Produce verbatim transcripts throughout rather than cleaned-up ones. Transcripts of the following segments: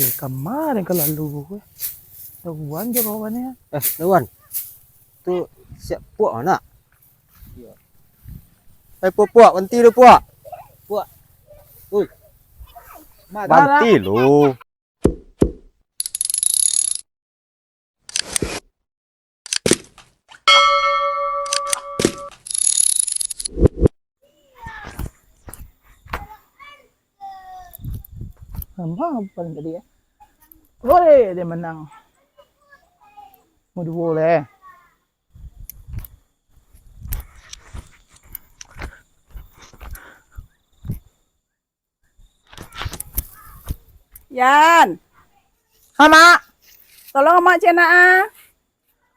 Eh, kamarin ka lalu ko, eh. Daguan jo kawan ni. Eh, Daguan. Tu siap puak anak. Eh, puak, puak, banti lu, puak. Puak. Ui. Banti lu. Sama paling tadi ya. Boleh dia menang. Mau dua boleh. Yan. Ha, Mak. Tolong Mak cek nak ah.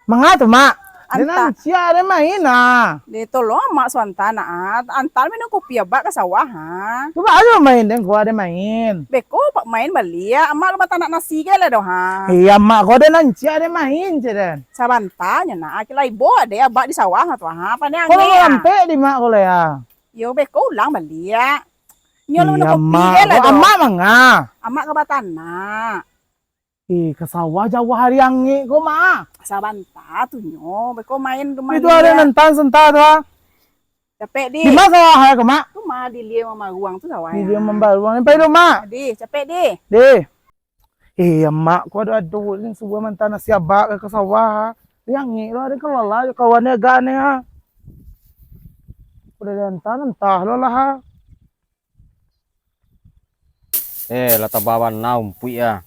Manga tu, Mak? Anta. Dia nan ciak dia main ah. Deh, tolong Mak suanta nak ah. Anta minum kopi abak ka sawah ha. Cubo ajo main deh, gua ada main. Beko pak main baliak. Mak lu matanak nasi ke lah doh ha. Iya, Mak, gua ada nan ciak dia main cek den. Sabanta nyo nak. Kila ibo ade abak di sawah tu ha. Pandai angin. Kalau ah. Rampek di Mak kalau ya. Yo, beko ulang baliak. Nyo lu minum kopi Mak. Lah doh. Amak manga? Amak ka batanak. Eh, ka sawah jauah hari angek ko, Mak. Sabanta tu nyo, beko main rumah. Itu ada nentang senta tu ah. Capek di. Di mana sawah ko, Mak? Tu mah di lia mamaruang tu sawah. Di lia mamaruang. Pai lu, Mak. Di, capek di. Di. Eh, Mak, ko ado-ado ni subuah manta nasi abak ka sawah. Hari angek lo, ado kalala jo kawan ni agak ni ah. Udah diantar entah lo lah ah. Eh, lah taba bana umpuik ah.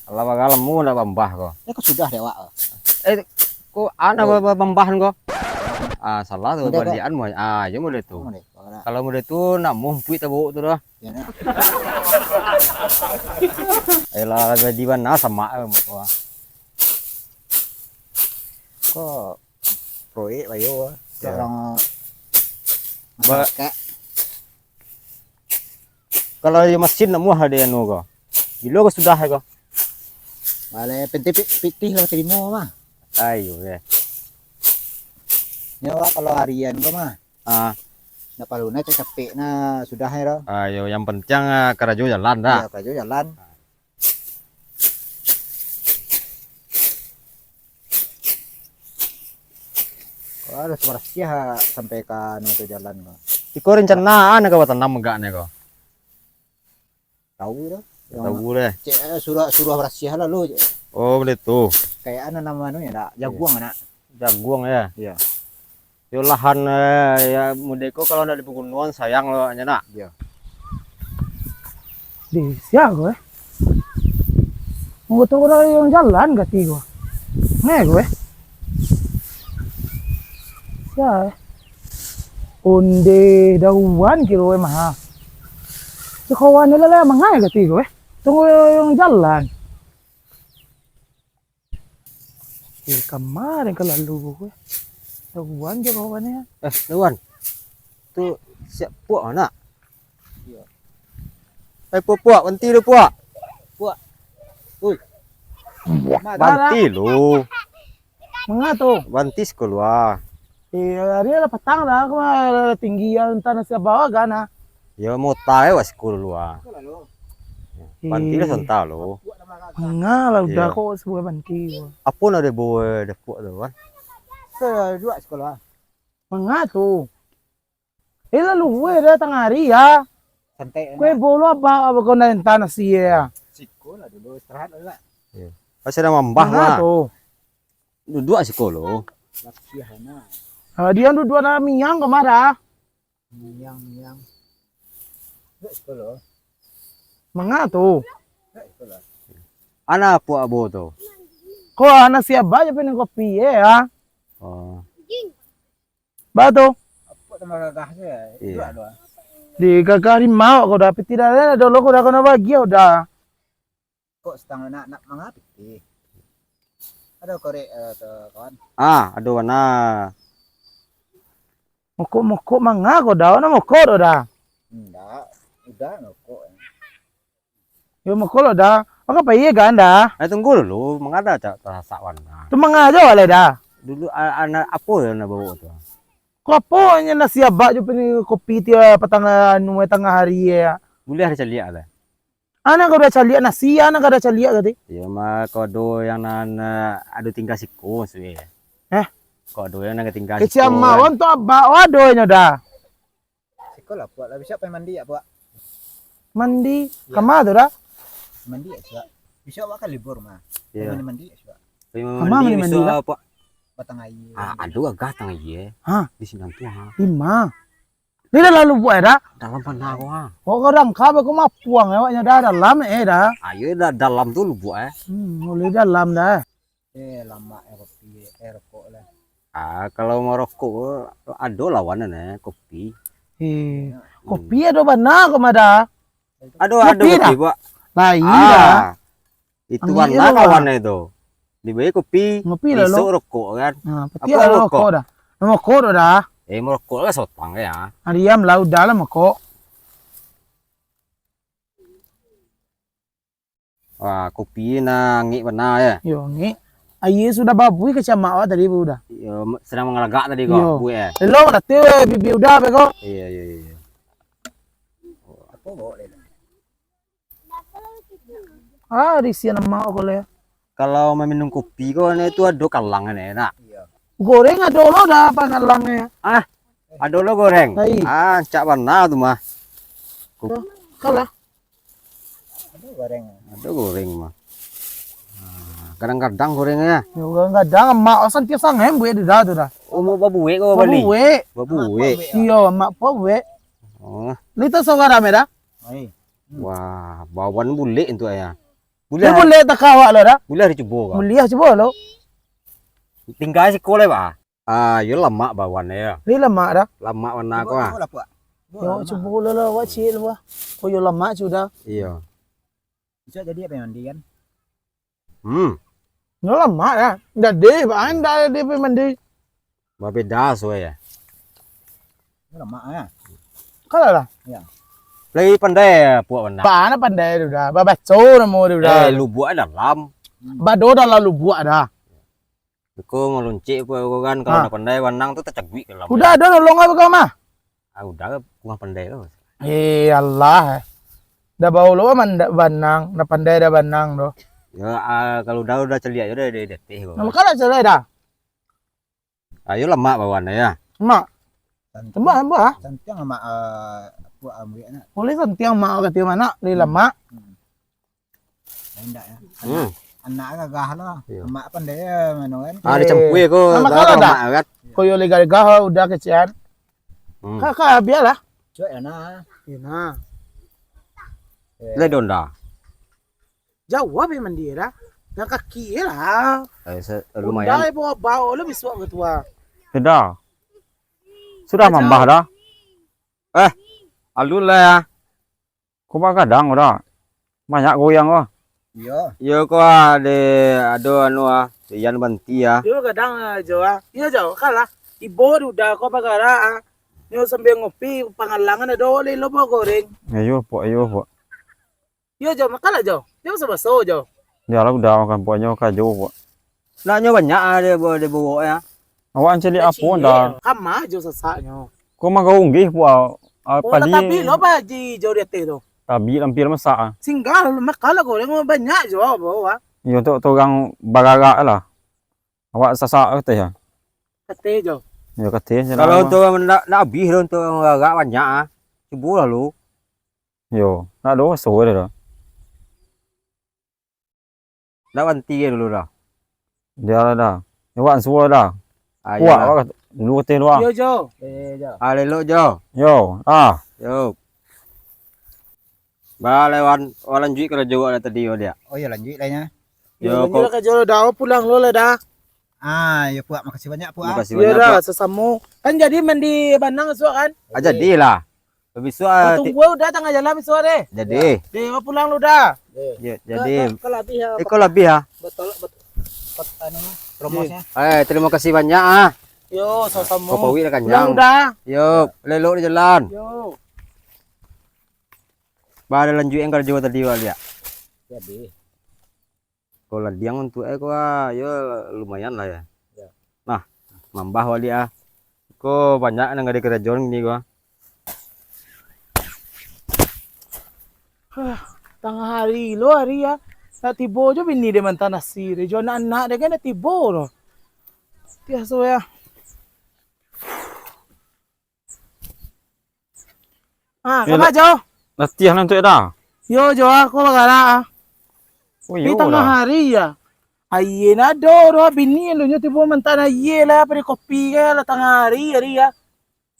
Alah bagalam mu nak bambah ko. Eh, ko sudah dek awak. Eh, ko ana ba-, ba-, bambahan ko. Ah, salah tu baliakan mu. Ah, yo model tu. Kalau model tu nak mu umpuik tabawok tu dah. Ya, nak. Ayolah, jadi bana sama eh, mo ko. Ko proyek bayo ah. Ya. Orang masyarakat. Kalau di masin nak muah di anu ko. Bilo ko sudah ko. Balai penting pi-, pitih lah tarimo mah. Ayo ya. Nyo kalau harian ko mah. Ah. Nak palu nak capek-capek nah sudah ya. Ayo yang penting ah, karajo jalan dah. Iya, karajo jalan. Kalau ada suara siah sampai ka anu tu jalan ko. Iko rencana ana ka batanam agak ni ko. Tahu dah. Tahu deh. Cek eh, suruh suruh barasiah lah lu. Oh, boleh tu. Kayak ana nama anu ya nak jaguang nak. Jaguang ya. Iya. Yo lahan eh, ya mudeko kalau nak di pegunungan sayang lo nya nak. Iya. Di sia ko eh. Mangko tu urang yang jalan gati ko. Ngai ko eh. Sia eh. Onde dahuan kiro eh maha. Sakawan ni lah mangai gati ko eh. Tunggu yang jalan. Eh, kamarin ka lalu ko eh. Dahuan jo kawan ni. Eh, Dahuan. Tu siap puak anak. Eh, puak, puak, banti lu puak. Puak. Ui. Banti lu. Manga tu? Banti sekolah. Eh, hari lah patang dah, aku mah tinggi yang tanah siap bawa kan ah. Ya mota eh wasiku dulu ah. Panti lah santa lo. Manga lah udah kok sebuah panti. Apo nak dia bawa dapuk tu kan? Ke dua sekolah. Manga tu. Eh lalu gue dah tengah hari ya. Santai. Kue bolo abah abah kau nak entah nasi ya. Siko lah dulu istirahat lah. Iya. Pas ada mambah Manga lah. Tu. Duduk siko lo. Latihan lah. Ah, dia duduk dalam miang kemana? Miang, miang. Duduk siko lo. Manga tu. Duduk siko lo. Ana apo abo tu? Ko ana siap bae pinang kopi ye ya. Oh. Ba tu. Apo tambah gagah tu ya? Iya. Duduk tu. Di gagah rimau kau dah piti dah dolo kau dah kena bagi kau dah. Kok setangah nak, nak manga pitih. Ado korek eh, tu kawan. Ah, ado warna. Mokok-mokok manga ko dah, warna mokok tu dah. Ndak, udah mokok. Yo mokok lo dah. Maka apa iya kan dah? Eh tunggu dulu, manga dah tak terasak warna. Tu manga aja boleh dah. Dulu a- anak apa yang nak bawa tu? Ko apo nyo nasi abak jo pini kopi tiap patang anu tangah hari ya. Boleh ada caliak lah. Anak kau dah caliak nasi, anak kau dah caliak kati. Iyo mah, kok ado yang nan, eh, ado tingga siko, maksudnyo. Eh? Kok ado yang nan tingga siko, kecil mawan tu abak, oh, ado nyo dah. Siko lah, Puak, lah. Bisuak pai mandi, ya, Puak? Mandi? Iyo. Kama tu dah? Mandi, ya, Puak. Bisuak awak kan libur, mah. Iyo. Mandi-mandi, ya, Puak. Pai mandi, kama mandi, mandi bisuak lah, Puak? Batang aia. Ah, ado gagah tang aia. Ha? Di sinan tu, ha. Di ma? Di dalam lubuak, ya, dah? Dalam bana ko, ha. Kok kadang ka beko mapuang, ya, awaknyo dah dalam, eh, dah. Ayo dah dalam tu lubuak, eh. Hmm, mulai dalam dah. Eh, lamak, eh, kopi, eh, rokok lah. Ah, kalau marokok, ado lawan nian, eh, kopi. Eh, hmm, kopi ado bana ko mah dah. Ado, kopi ado kopi, dah? Pak. Lain dah. Ah, itu bana kawan itu. Diberi kopi, ngopi lah, besok lo. Rokok kan. Nah, peti apa lah rokok? Rokok dah. Rokok dah. Eh, merokok lah sotang ya. Ah, diam lah, udah lah merokok. Wah, kopi nan angek bana, ya? Yo, angek. Aia sudah babuih ka camak awak tadi, Bu, dah. Yo, sedang mangalagak tadi ko, yo. Bu, ya? Elok, dah tu, bibia udah, be, ko. Iya, iya, iya, iya. Apa bawa dia? Ah, di sian amak ko, le. Kalau maminum kopi ko, ane tu ado kalang, ane, nak? Iya. Goreng ado lo dah, apa kalangnya? Ah, ado lo goreng? Hai. Ah, cak bana tu mah. Ko-, kalah. Ado goreng. Ado goreng mah. Ah, kadang-kadang gorengnya. Yo, kadang-kadang amak santiang sangai buek di dah tu dah. Oh, mau babuek ko bali? Babuek. Babuek. Babuek. Iyo, amak babuek. Oh. Lita saudara me dah? Ai. Hmm. Wah, bawan bulek tu ya. Dia bulek tak awak lo dah? Buliah dicubo ka? Buliah cubo lo. Tingga siko le, Pak. Ah, yo lamak bawan yo. Ni lamak dah. Lamak warna ko, ah. Cubo lah, Pak. Yo, cubo lah, lah, awak cik lah, Pak. Ko yo lamak sudah. Iyo. Bisa jadi apa mandi kan? Hmm. Yo lamak dah. Jadi, Pak, anda jadi apa mandi? Babeda suai ya. Yo lamak ya. Kalah lah. Ya. Lai pandai puak warna. Bana pandai tu dah. Babaco namo tu dah. Eh, lubuak dalam. Hmm. Bado dalam lubuak dah. Beko maluncik ko, ko kan, kalau ndak pandai banang tu tacaguik ka dalam. Udah ado nolong apa kau mah? Ah, udah, kurang pandai ko. Eh, alah. Dah bau lo manda-, banang, dah pandai dah banang tu. Ya, ah, kalau dah, udah caliak je dah di, di ateh ko. Nah, mako lah caliak dah. Ayo lamak bawan ya. Mak. Tambah, tambah. Santiang mak, eh, puak ambiak nak. Boleh santiang mak kata mana? Di lamak. Hmm. Indak ya. Hmm. Anak, anak gagah lah. Iyo. Amak pandai ya, mano kan. Ah, dicampui ko, nama kalah dah? Amak kan. Koyo lega-lega udah kecian. Hmm. Ka, ka, bialah. Cuek ya, nah. Yo, nah. Eh. Lai donda. Jauah be mandi dah. Nan kaki lah. Eh, se-, lumayan. Donda bawa-bawa lah bisuak ketua. Sudah. Sudah mambah dah. Eh, alun lah ya. Ko bagadang ko dah. Banyak goyang ko. Iyo. Iyo ko ah, de, ado anu ah, Ian banti ah. Iyo gadang ah, Jo ah. Iyo Jo, kalah. Ibo di udah ko bagarak ah. Nyo sambia ngopi, pangalangan ado oleh lo bawa goreng. Iyo, Pok, iyo, Pok. Iyo Jo, makanlah Jo. Nyo baso-baso Jo. Yo lah udah makan, Pok, nyo karajo, Pok. Naknyo banyak ah, de, de bawa ya. Awak caliak apo ndak? Kama Jo sasaknyo. Ko manggaunggih puak, ah, oh, lah padi. Tabik lo Pak Haji Jo di ateh tu. Tabik lampir masak ah. Singgah, makanlah goreng banyak Jo bawa. Iyo, untuak urang bagarak lah. Awak sasak ka ateh yo. Ka ateh Jo. Yo, ka ateh se lah. Kalau untuak nak, nak abih lo untuak bagarak banyak ah. Cubolah lo. Yo, nak doso dah. Nak banti dulu dah. Dia lah dah. Awak ansua dah. Ah, kuat iyolah. Awak dulu kateh luar. Yo, Jo. Eh, Jo. Ah, lelok, Jo. Yo, ah. Yo. Ba, lawan, oh, lanjuik karajo awak tadi, oh, dia. Oh, yo, lanjuik lah, nya. Yo, yo, lanjuik ko- lah karajo dah. Oh, pulang lo lah dah. Ah, yo, Puak, makasih banyak, Puak. Makasih banyak, Puak. Yo dah, sasamo. Kan jadi mandi banang suak kan? Ah, jadilah. Bisuak, ah, tunggu udah tangah jalan bisuak deh. Jadi. Deh, awak pulang lu dah. Yo, jadi. Ka, ka, ka labih ya. Iko labih ya. Betul, betul. Anu, promosnya. Eh, terima kasih banyak ah. Yo, sama-sama. Kopi lah kanyang. Pulang udah. Yo, lelok di jalan. Yo. Ba, ado lanjuik yang karajo tadi, Wak, liak. Jadi. Ko ladiang untuak e ko, ah, yo lumayan lah ya. Ya. Nah, mambah baliak ah. Ko banyak nan ka dikarajoan kini ko, ah. Tangah hari lo hari, ah. Nak tibo jo bini den manta nasi, den jo anak-anak den kan nak tibo lo. Tiah suwe, ah. Ah, Yo, kama la-, jo? Latiah lah untuak dah. Yo, jo aku bagarak, ah. Oh, Di iyo tangah lah. hari, ya. Aie nak ado, doh, bini lu nyo tibo manta aie lah, bari kopi ke lah tangah hari, hari, ya.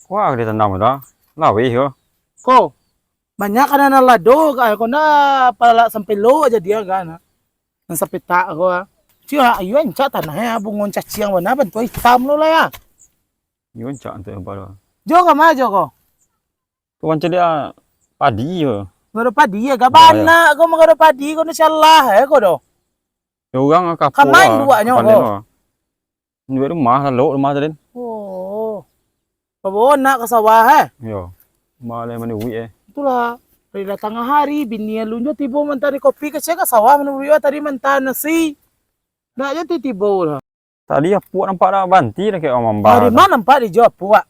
Wah, dia tandam dah. Laweh ko. Ko, banyak kan anak lado, ka, ko nak palak sampai lo aja dia kan. Nan sampai tak ko, ah. Cia, ayo ancak tanah, ya, bungon caciang bana, bantuak itam lo lah, ya. Iyo ancak antuk apa tu. Jo kama jo ko? Tu macam dia padi je. Gado padi ya, Yo, yo. gabanak ko magado padi ko, ni salah, eh, ko doh. Ya, orang kapur Kamain lah, duaknyo panen ko. lah. Duit rumah, lalok rumah tadi. Oh. Babawa nak ka sawah, eh? Yo. Rumah lah yang mana duit, eh. Itulah. Dari datang hari, bini alun jo tibo manta di kopi ke, saya ka sawah, mana duit tadi manta nasi. Nak je ti tibo lah. Tadi apuak nampak dak banti dah kayak orang mamba Hari tu. mana nampak di jo apuak?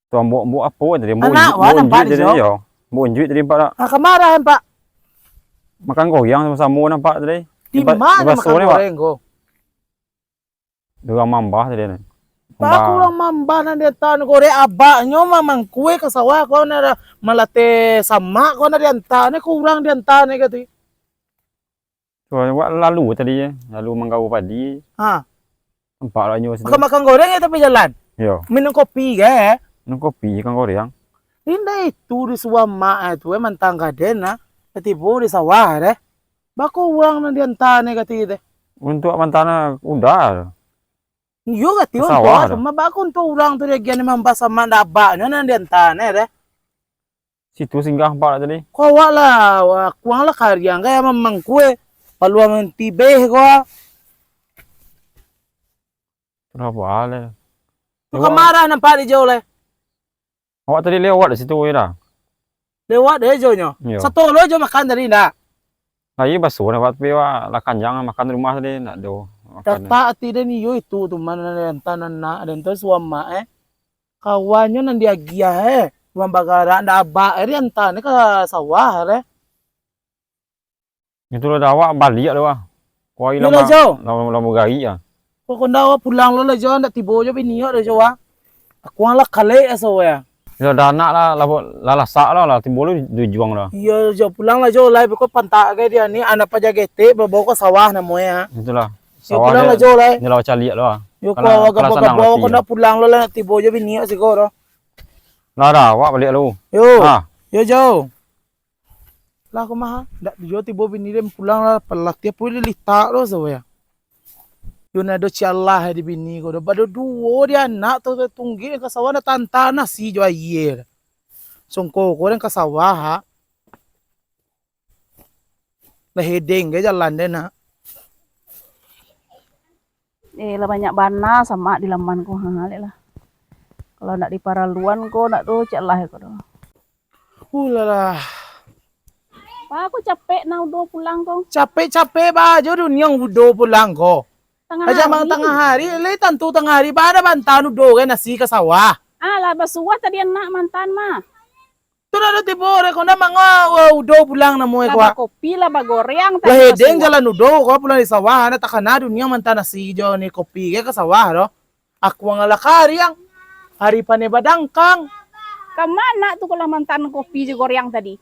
Tu ambok-ambok apo tadi? Ambok Anak unjuik, wah ambok nampak unjuik di tadi jo. yo. Ambok unjuik tadi nampak dak? Ah, kamara nampak? Makan goyang samo-samo nampak tadi. Di Nampak, mana nampak makan sore, Pak. goreng ko? Di urang mambah tadi ni. Bah, Mambah. kurang mambah nan diantaan goreng abaknyo mamang kue ka sawah ko, nan malateh samak ko, nan diantaan kurang diantaan kati. Tu awak lalu tadi je, lalu manggawa padi. Ha. Nampak lah nyo situ. Makan-makan goreng ya tapi jalan. Yo. Minum kopi ke? Minum kopi, makan goreng. Indak itu disuah mak eh, tu eh, mantang kaden ah. Tibo di sawah deh. Bako urang nan diantaan eh kati teh. Untuak mantana udah. Iyo kati Ka untuak sawah tu. Cuma bako untuak urang tu dia gian mambah samak abaknyo nan diantaan eh deh. Situ singgah nampak tadi. Ko awak lah, wah, kuang lah kariang kaya mamang kue. Paluang tibeh ko. Kenapa ale? Tu Iwak. kamara nampak di jauh leh. Awak tadi lewat di situ ya dah. Lewat deh jonyo. Iyo. Satolo jo makan tadi ndak? Lah iyo basuo dah, tapi awak lah kanjang makan di rumah tadi, ndak ado makan. Datak ati den iyo itu tu, mana nan diantaan anak den tu suamak eh. Kawannyo nan diagiah eh. Rumah bagarak ndak abak eh diantaan eh ka sawah deh. Itulah dah awak baliak dah wah. Kuai Iyo lama, lah, Jo. lama, lama gari ah. Kok kondak awak pulang lo lah Jo, ndak tibo jo bini awak dah Jo ah. Aku ang lah kalek aso ya. Yo dah anak lah, lah, lah lasak lah, lah tibo lu di ujuang lah. Iyo Jo, pulang lah Jo lah, beko pantak ke dia ni, anak paja getek bawa ke sawah namo ya. Itulah. Yo Sawah pulang dia, lah Jo lah. Dia lah caliak lah. Yo Kalau ko awak kalau gabak-gabak sanang awak laki, kondak ya. pulang lo lah, ndak tibo jo bini awak siko dah. Lah dah, awak baliak lu. Yo. Ah. Yo Jo. Lah, kumaha? Ndak jo tibo bini den pulang lah, palatiah pun dilitak lo sawa ya. Yo nado cialah di bini ko do. Bado duo di anak tu, tu tunggik ka sawah, nak tantang nasi jo aia. Songko ko den ka sawah, ha. Lah hedeng ke jalan den, ha. Eh, lah banyak bana samak di laman ko, ha, lek lah. Kalau nak diparaluan ko, nak tu, cak lah ko tu. Ulalah. Pa, ko capek nah udo pulang ko. Capek-capek ba jo duniang udo pulang ko. Tangah Aja hari. mang tangah hari, le tantu tangah hari, ba ada bantahan udo kan nasi ka sawah. Ah, lah basuah tadi anak mantan mah. Tu dah tibo, rek, kau nak manga, wah, udo pulang namo e Lah kau, ah. bakopi, lah bagoreang, Lah tadi hedeng basuah. jalan udo, kau pulang di sawah, anak takana dunia mantan nasi jo ni kopi ke ka sawah doh. Aku ang lah kariang. Hari paneh badangkang. Ka mana tu kalau mantan kopi jo goreang tadi?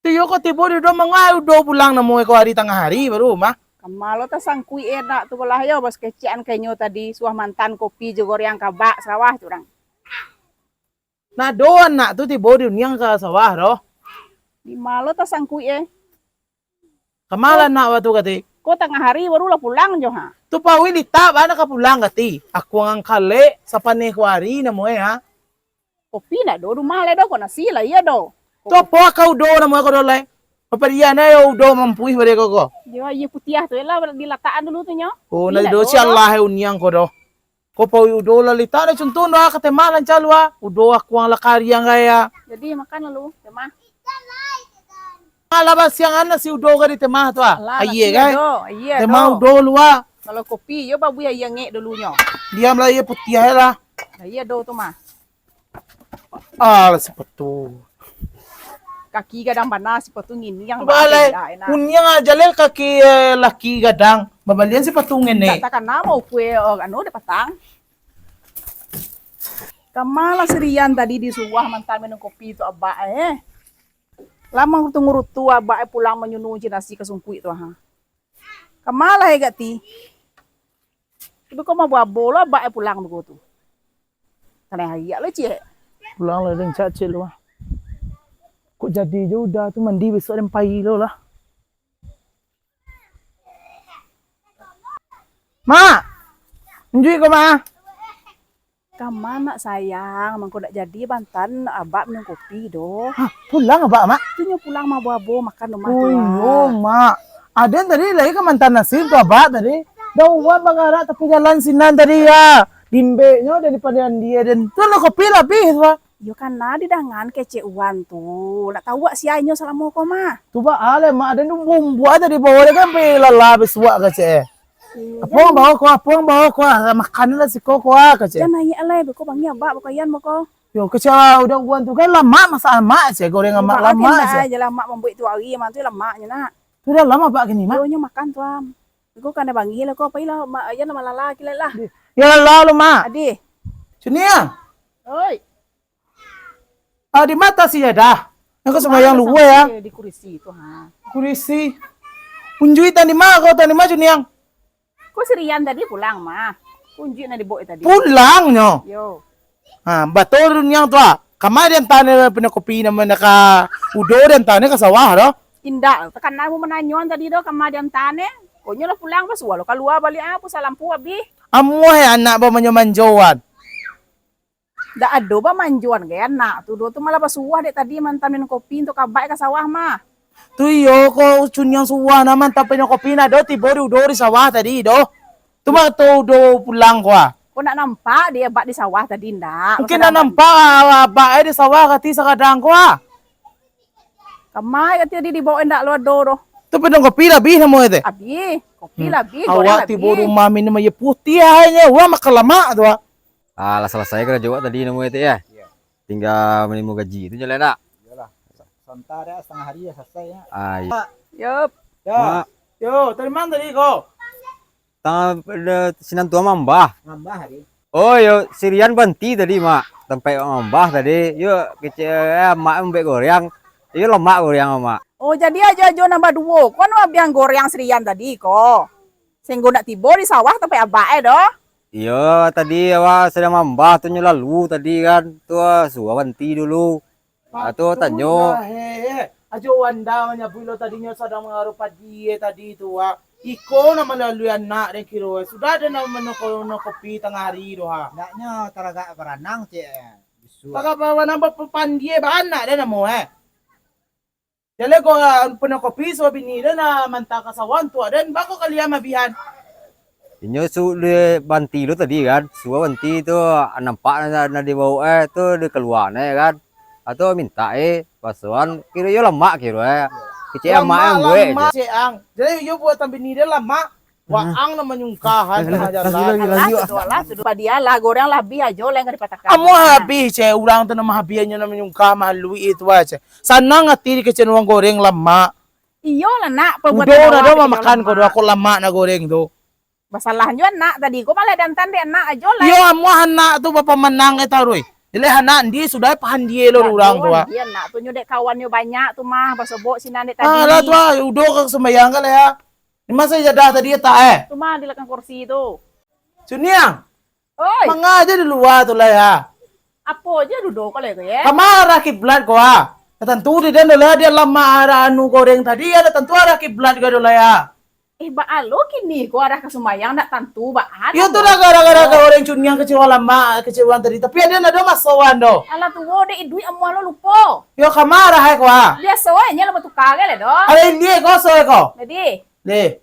Tu yo kau tibo di udo manga, udo pulang namo e kau hari tangah hari baru mah. Kamalo tasangkuik enak tu lah yo, bos kecian kenyo tadi, suah mantan kopi jo goreang kabak sawah tu urang. Nado anak tu tibo di uniang ka sawah doh. Di ma lo tasangkuik e? Ka ma lah anak wak tu kati? Ko tangah hari baru lah pulang jo ha. Tu pawi litak ba nak ka pulang kati? Aku angan kalek sapaneh ko hari namo e ha. Kopi ndak do, rumah lai do, ko nasi lah iyo do. Tu apo ka udo namo e ko do lai? Apa dia na yo udo mampuih bare ko ko? Yo, iyo putiah tu lah dilatakan dulu tu nyo. Oh, Tapi na ndak do do si doh. Allah e uniang ko doh. Ko pawi udo lah litak, dah cuntuh dah, ka temah lancar lu ah. Udo aku ang lah kariang gaya. Jadi makan lalu, temah. Alah basiang anak si udo ka di temah tu ah. Alah, Aye nasi kai. Udo, aye Temah do. Udo lu ah. Kalau kopi, yo babuih aye ngek dulunyo. Diam lah, aye putiah lah. Aye do tu mah. Alah sepatu. Kaki gadang bana, sipatu ngini yang Balai, bana, enak. Kuniang aja lah kaki, eh, laki gadang. Babalian sipatu ngini. Ndak takana mau kue, oh, anu, dek patang. Kama lah si Rian tadi disuruah mantan minum kopi tu abak, eh. Lah mangurutu-ngurutu abak, eh, pulang manyunuh je nasi ka sungkuik tu, ha. Kama lah, eh, gak ti. Tapi kok mabo-abo lah abak, eh, pulang tu, tu. Kanai hariak lah, ciek. Pulang lah, den cak, ciek lu, ah. Kok jadi je udah tu mandi, besok den pai lo lah. Mak! Unjuik ko, Mak! Kama nak sayang, mangko dak jadi bantan abak minum kopi doh. Hah, pulang abak, Mak? Tu nyo pulang mabo-abo makan rumah tu, Mak. Oh, iyo, Mak. Aden tadi lai ka mantan nasi tu abak tadi. Dah uwak bagarak tapi jalan sinan tadi, ya. Dimbeknyo dari padian dia, den. Tu lah kopi lah abih tu, ah. Iyo, kana didangan kecek Uwan tu. Nak tahu wak sia inyo salamo ko, mah. Tu baa lai, Mak, aden tu bumbuak tadi bawa dia kan pai lalah bisuak kecek, eh. Iyo, apo jan bawa ko, apo bawa ko, ah, makan lah siko ko, ah, kecek. Jan naiak lai, beko bangih abak, beko ayan beko. Yo, kecek, ah, udah Uwan tu kan lamak masak amak, cek, goreng amak lamak, cek. Jan lamak mambuek tu hari, mah tu lamaknyo nak. Tu dah lamo abak kini, Mak? Yo, nyo makan tu, am. Beko kana bangih lah ko, pailah, Mak, ayan lah malala kilek lah. Yo lalah lo, Mak. Adi. Sini, ah. Oi. Ah, di mata si Yadah. Nan ka sumbayang luhua, ya. Di kurisi tu, ha. Kurisi. Unjuik tadi mah, ko tadi mah, Cuniang. Ko si Rian tadi pulang, mah. Unjuik nan dibawok tadi. Pulangnyo. Yo. Ha, batua Cuniang tu, ah. Kama diantanyo pindah kopi namo nak ka udo diantanyo ka sawah, doh. Indak, takana mu mananyoan tadi, doh, kama diantanyo. Konyo lah pulang, basuo lo kalua baliak, ah, pulsa lampu abih. Amuah, eh, anak bamanjo-manjoan. Ndak ado bamanjoan gai anak tu doh, tu malah basuah dek tadi mantan minum kopi untuak ka abak ka sawah mah. Tu iyo ko, Cuniang suah nah mantan minum kopi nah doh, tibo di udo di sawah tadi doh. Tu mah tu udo pulang ko ah. Ko ndak nampak dek abak di sawah tadi ndak? Mungkin ndak nampak abak eh di sawah kati sakadang ko ah. Kamai kati tadi dibawok indak lo ado doh. Tu minum kopi lah abih namo teh. Abih, kopi lah abih, goreng lah abih. Awak tibo rumah minum aia putiah aja, wah makan lamak tu ah. Ah, lah salasai karajo awak tadi namo teh, ya? Iyo. Tingga manarimo gaji tu jaleh nak? Iyolah. Santa dah satangah hari lah salasai, ya. Ah, iyo. Yup. Yo. Mak. Yo, tadi mano tadi ko? Tangah, sinan tu mambah. Mambah tadi. Oh, yo, si Rian baranti tadi, Mak. Tampek mambah tadi. Yo, kecek, eh, Mak mambuek goreang. Iyo, lamak goreang, Mak. Oh, jadi ajo-ajo nan baduo ko nan abihan goreang si Rian tadi ko. Sahinggo ndak tibo di sawah tampek abak eh doh. Iyo, tadi awak sadang mambah tu nyo lalu tadi kan. Tu, ah, suruah baranti dulu. Ah, tu tanyo. Patut lah, eh, eh. Ajo Wanda manyabuik lo tadinyo sadang mangaro padi, eh, tadi tu, ah. Iko nan malalui anak den kiro, eh. Sudah den nan mano ko-, mano kopi tangah hari tu, ha. Hendaknyo taragak baranang, cek, eh. Bisuak. Taragak baranang bapandie baanak den namo, eh. Jaleh ko, ah, pano kopi suruah bini den, ah, manta ka sawah untuak den, bako kalian mabihan. Inyo su-, di baranti tu tadi kan, suruah baranti tu, nampak na, na dibawok, eh, tu dikalua ne kan. Ah, tu mintak, eh, basuahan, kiro iyo lamak kiro, eh. Kecek amak eh buek. Lamak, cek ang. Jadi iyo buatan bini den lamak. Waang nan manyungkahan tangah jalan. Alah, sudah lah, sudah. Padialah, goreng lah abih ajo, lain ka dipatahkan. Amuah abih, cek, urang tu nan mahabih nyo nan manyungkah, mahaluik itu, ah, cek. Sanang ati dikecek urang goreng lamak. Iyolah, nak, pabuatan awak. Udo nado mamakan ko doh, kok lamak nak goreng tu. Basalah nyo anak tadi, ko malah diantan dek anak ajo lah. Iyo, amuah anak tu bapamanang eh taruih. Jaleh anak ndi sudah pahan die lo urang tu, ah. Dia anak tu nyo dek kawannyo banyak tu mah, basobok sinan dek tadi. Alah tu, ah, udo ka sumbayang ka lah, ya. Di ma si Jadah tadi tak, eh? Tu mah di lakang kursi tu. Cuniang. Oi. Manga aja di lua tu lah, ya. Apo aja dudo ko lah ko, ya? Kama arah kiblat ko, ah. Ya, tantu di den lah, dia lamak arah anu goreng tadi, ya, tantu arah kiblat ko lah, ya. Eh, baa lo kini ko arah ka sumbayang ndak tantu, baa. Yo, tu lah gara-gara ka goreng Cuniang kecewa lamak, kecewa tadi. Tapi ada nado masoan doh. Alah tuo dek iduik amuah lo lupo. Yo, kama arah ai ko, ah. Biaso aja lah batuka ke lah doh. Ada ini ko, so ko. Jadi. Deh.